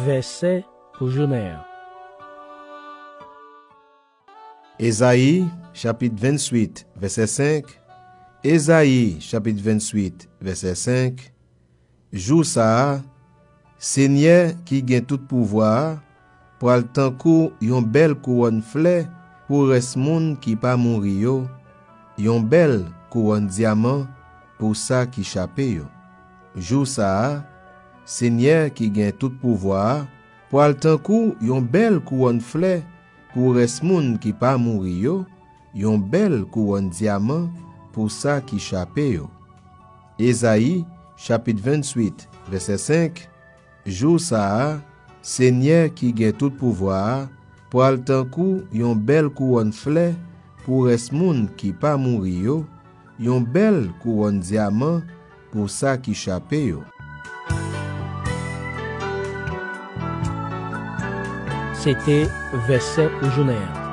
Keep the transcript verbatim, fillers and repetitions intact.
Vèsè pou jounen an. Ezayi, chapit venntuit, vèsè senk. Ezayi, chapit venntuit, vèsè senk. Jou sa a, Senyè ki gen tout pouvwa a pral tankou yon bèl kouwòn flè pou rès moun ki pa mouri yo, yon bèl kouwòn dyaman pou sa ki chape yo. Jou sa a, Senyè ki gen tout pouvwa a pral tankou yon bèl kouwòn flè pou rès moun ki pa mouri yo, yon bèl kouwòn dyaman pou sa ki chape yo. Ezayi, chapit venntuit, vèsè senk. Jou sa a, Senyè ki gen tout pouvwa a pral tankou yon bèl kouwòn flè pou rès moun ki pa mouri yo, yon bèl kouwòn dyaman pou sa ki chape yo. Se te vèsè pou jounen an.